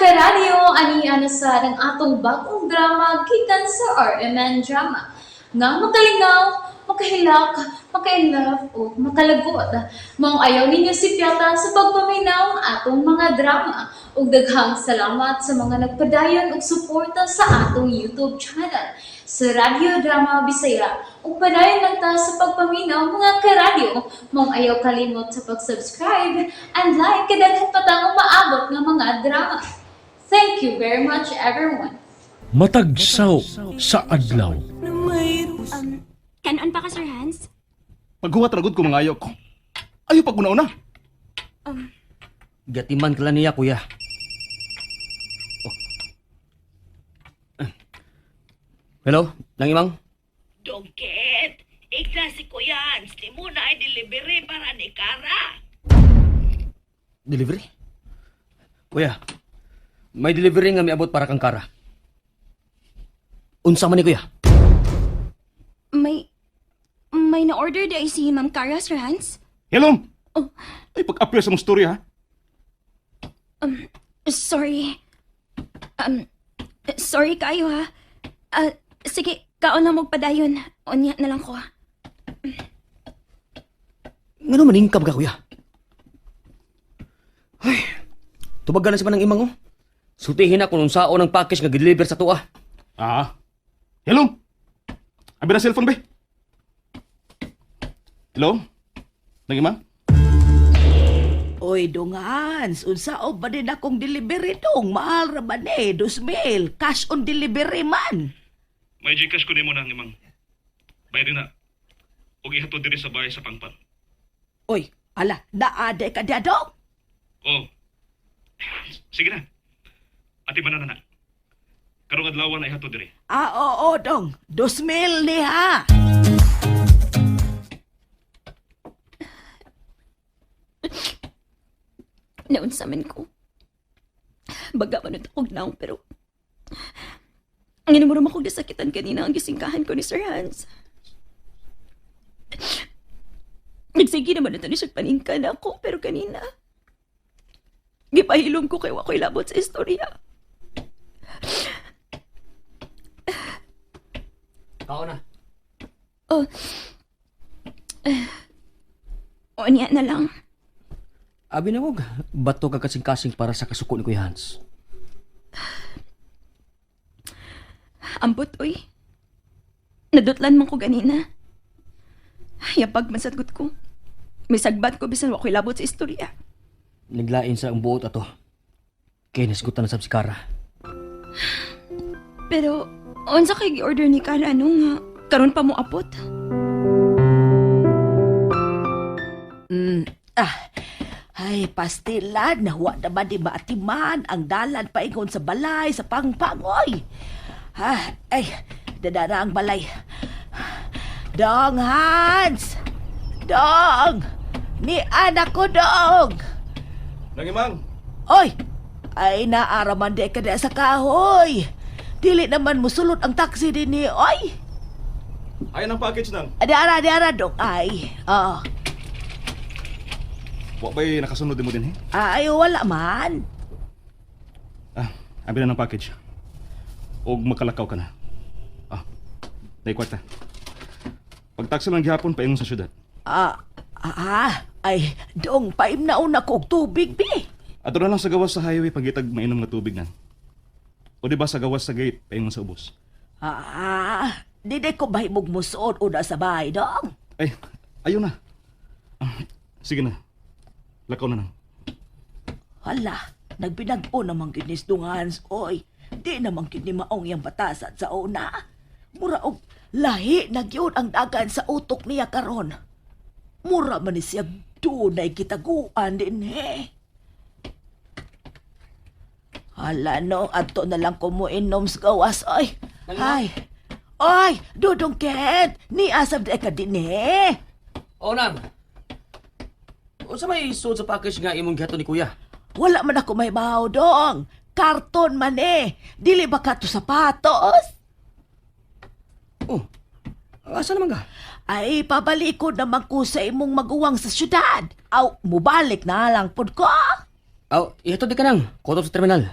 Karadyo, ani na sa ang atong bagong drama gikan sa RMN Drama. Nga makalingaw, makahilak, maka-inlove o makalagot. Maong ayaw ninyo sipyata sa pagpaminaw atong mga drama. Ug daghang salamat sa mga nagpadayon og suporta sa atong YouTube channel sa Radyo Drama Bisaya. Ug padayon lang ta sa pagpaminaw, mga karadyo. Maong ayaw kalimot sa pag-subscribe and like kay daghan pa tang umaabot nga mga drama. Thank you very much, everyone. Matagsaw sa adlaw. Kanon pa ka, Sir Hans? Paghuwat ra gud ko mangayo ko. Ayo pag una-una. Gatiman ka lang niya, kuya. Oh. Hello, nang imang? Dongket, ikla si Kuya Hans, di mo na ay delivery para ni Kara. Delivery? Kuya, may delivery nga miabot para kang Kara. Unsa man ni, kuya? May na-order di ay si Ma'am Cara, Sir Hans? Hello. Oh. Ay pag-appear sa mong story ha. Sorry. Sorry kayo ha. Ah, sige, kaon lang magpadayon. Unya na lang ko. Ngano maningkab ka, kuya? Ay, tubagan na sa manang imang, oh. Sutihin ako nung sao ng package nga gideliver sa tuwa. Ah. Hello. Abi na cellphone be. Hello? Nang imang? Oy, Dong Hans, unsa og ba din akong delivery dong? Mahal ra ba ni? 2,000. Cash on delivery man. May Gcash ko nimo nang imang. Bayad na. Og ihatod diri sa bahay sa Pangpan. Oy, ala, naade ka diya dong? Oh. Sige na. Ati man na na. Karong adlaw na ihatod diri. Ah, oo, dong. 2,000 ni ha. Naunsa man ko. Baga man akong naong pero ang inumurum ako nasakitan kanina ang gisingkahan ko ni Sir Hans. Nagsige naman ito ni siya paningkan ako pero kanina gipahilom ko kay wako'y labot sa istorya. Kao na. Oh. Unya na lang. Abi na wag, bato ka kasing-kasing para sa kasuko ni Kuya Hans. Ambot, oy. Nadutlan man ko ganina. Yapag masagot ko. May sagbat ko bisan wako'y labot sa istorya. Naglain sa ang buot ato. Kaya nasgutan na sab si Kara. Pero, unsa kay gi-order ni Kara no nga karon pa mo apot? Ah, ay, pastilan, nahuwa naman di maatiman ang dalan paingon sa balay, sa pangpang, oy. Ha, ay, dadara ang balay. Dong Hans! Dong! Ni anak ko, dong! Nang imang. Oy! Ay, naaraman di ka na sa kahoy. Dili naman musulot ang taxi din ni, oy! Ay ang package nang. Di ara, di ara, dong. Ay, oh. Wa bay nakasunod mo din eh? Ay, wala man. Ah, abi na ng package. Og makalakaw ka na. Ah, dai kwarta. Pag taxi lang gihapon paingon sa syudad. Ah, ah, ay, dong, paimnaon ako og tubig, bi. Ato na lang sa gawas sa highway pagitag mainom nga tubig nan. O di ba sa gawas sa gate paingon sa ubos. Ah, di di ko bahimog musuod una sa bahay, dong. Ay, ayo na. Ah, sige na. Lakaw na nang. Hala, nagbinag-o naman kinis dong Hans, oy. Di naman kini maong yang batasan sa una. Mura og lahi na gyud ang dagan sa utok niya karon. Mura man ni siya dunay kitaguan din he. Hala no, adto na lang ko mo inom sa gawas, oy. Ay, oy, Dudong Kent, ni asab di ka din eh. Oo, nang. Unsa may suod sa package nga imong gihatod ni kuya? Wala man ako may bahaw dong. Karton man eh. Dili ba ka to sapatos? Oh, asa naman ka? Ay, pabalikod naman ko sa imong maguwang sa syudad. Aw, mubalik na lang pud ko. Aw, ihatod di ka nang. Kutob sa terminal.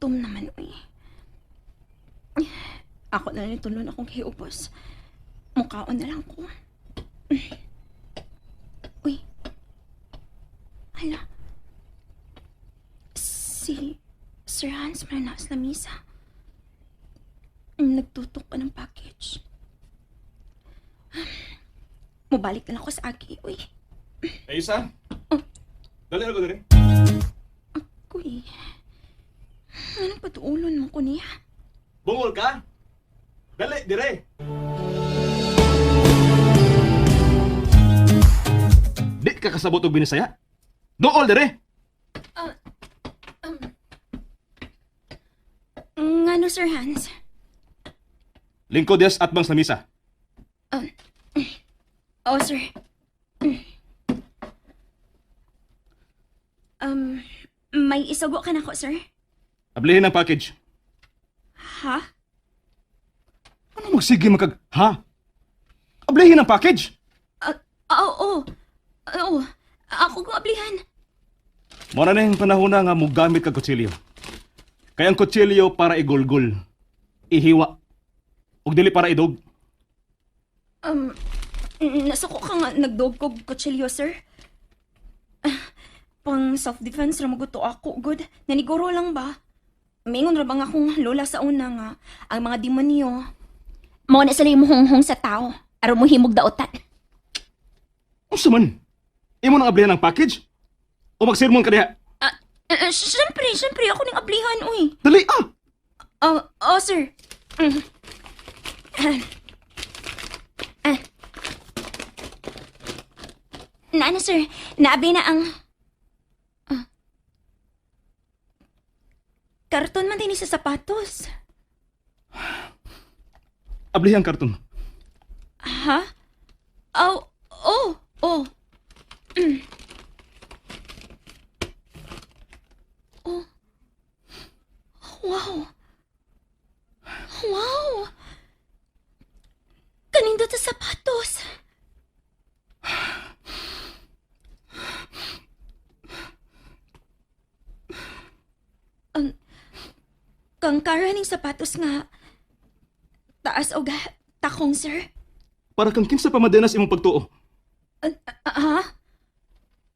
Gutom naman, uy. Ako na lang itulon akong hiubos. Mukhaon na lang ko. Uy. Hala. Si Sir Hans Manaus na misa. Nagtutok pa ng package. Mubalik na lang ako sa aki. Uy. Aisa? Dali na ko diri. Kuy. Anong patuulon mo ko niya? Bungol ka? Dali, dire. Di ka kasabot og binisaya? Dool dire. Ngano, Sir Hans? Lingkod des at bang sa misa. Oh, sir. May isugo ka na ko, sir? Ablihin ang package. Ha? Ano magsige makag ha? Ablihin ang package. Oo, oo. Oo. Ako kong ablihan. Mao na ning panahon na nga mogamit kag kutsilyo. Kay ang kutsilyo para igulgul, ihiwa, ug dili para idog. Um, nasuko ka nga nagdog kog kutsilyo, sir. Ah, pang self-defense ra maguto ako, good. Naniguro lang ba? Mingon ra ba nga akong lola sa una nga, ang mga demonyo. Mao na sila yung muhunghong sa tao, aron mo himog daotan. Unsa man? Imo nang ablihan ang package? O magsermon ka diha? Ah, syempre, syempre, ako ning ablihan, uy. Dali ah! Oh, oh, sir. Mm. Ah. Ah. Naano, sir? Naabi na ang... Ah. Karton man din sa sapatos. Ablihan ang karton. Ha? Oh, oh, oh. Mm. Oh. Wow. Wow. Kanindot sa sapatos. Kangkara ning sapatos nga taas og takong, sir. Para kang kinsa pa madenas imong pagtuo. Ah?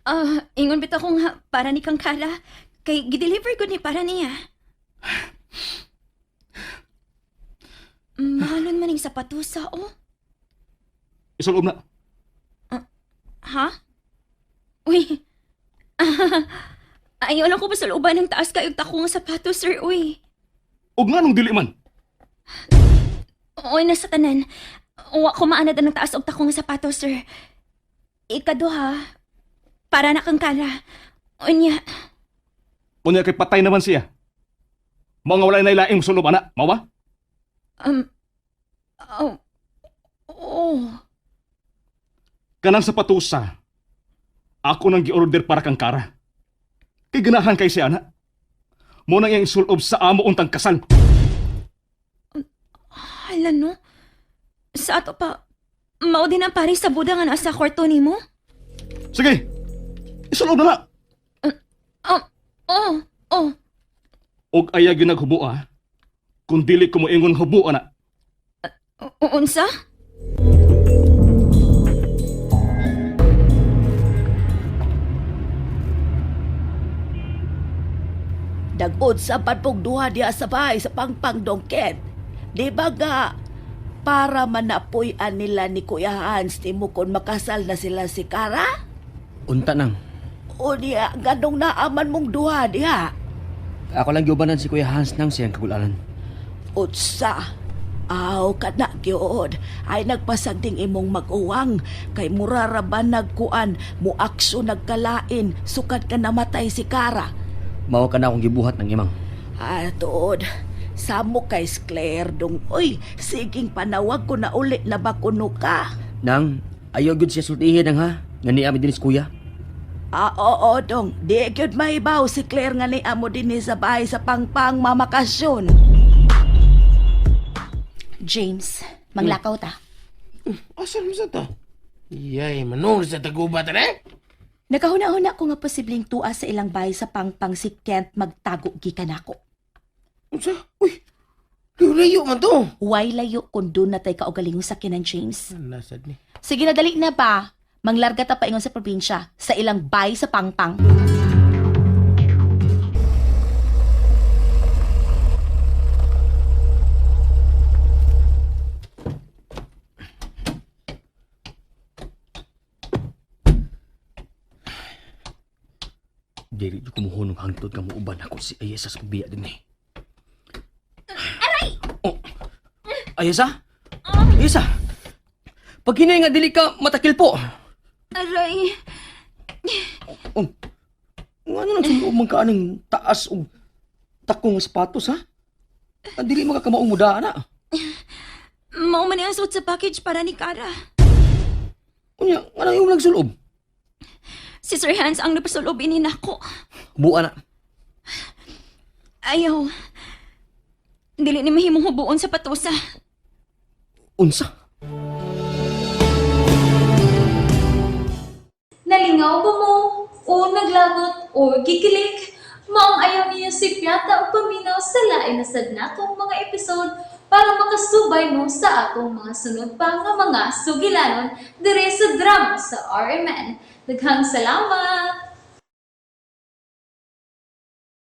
Ah, ingon bitaw ko nga para ni Kang Kala. Kay gideliver ko ni para niya. Mahalon man ning sapatos sa oh. Isulob na. Ha? Uy. Ayaw lang ko pa sa looban ng taas kayog tako nga sapatos, sir. Uy. Ug nganong dili man? Uy, nasa tanan. Wa ko maanad ang taas og tako nga sapatos, sir. Ikaduha, para na kang Kala. Unya. Unya kay patay naman siya. Mao nga wala na ilaing sulob ana, mao ba? Um, oh, oh. Kanang sapatusa. Ako nang giorder para kang Kara. Kay ganahan kay siya ana. Mo nang iyang isulob sa amo untang kasal. Hala no. Sa ato pa, mao din ang pare sa Buda nga nasa kwarto nimo? Sige. Isulob na na. Oh, oh, oh. Og ayaw gyud naghubo ah. Kung dili ko moingon hubo ana. Unsa? Dagod sa panpong duha diha sa bahay sa pangpang dongket. Di ba ga para manapuy-an nila ni Kuya Hans nimo kon makasal na sila si Kara? Unta nang. O niya, ganong naaman mong duha diha. Ako lang giubanan si Kuya Hans nang siyang kagulanan. Utsa. Aw, kana gyud. Ay nagpasagding imong mag-uwang kay mura ra ba nagkuan, muakso nagkalain, sukad ka namatay si Kara. Mao ka na akong gibuhat ng imang. Ah, tuod. Samo kay Claire dong. Uy, siging panawag ko na uli na ba kuno ka? Nang, ayaw gyud siya sultihin nang ha. Nga niya mi dinis kuya. Ah, oo, dong. Di gyud mahibaw si Claire nga ni amo dinhi sa bahay sa pangpang mamakasyon. James, manglakaw ta. Asa naman sa ta? Yay, manong sa tagubat na eh? Nakahuna-huna ko nga posibleng tuwa sa ilang bahay sa pangpang si Kent magtago gikan ako. Unsa? Uy, layo man to. Why layo kung doon na tay kaugalingong sakyanan, James? Nasad ni. Sige na, dali na ba? Manglarga ta paingon sa probinsya, sa ilang bay sa pangpang. Dili jud kumuhunong hangtod nga muuban ako si Ayesa sa pagbiya din eh. Aray! Oh. Ayesa? Ayesa! Pag hinay nga dili ka matakil po. Aray. Oh. Nga ano nang suloob man ka anang taas og takong nga sapatos ha? Ang dili makakamaong muda na. Mao man ang suot sa package para ni Kara. Unya, nga nang iyong nagsulob? Si Sir Hans ang napasulobin ini nako. Buwa na. Ayaw. Dili ni mahimong hubuon sa patusa. Unsa? Nalingaw ba mo? O naglagot o gikilig? Maong ayaw niyo si Piata o paminaw sa lain na sad natong mga episode para makasubay mo sa atong mga sunod pa nga mga sugilanon dire sa drama sa RMN. Daghang salamat!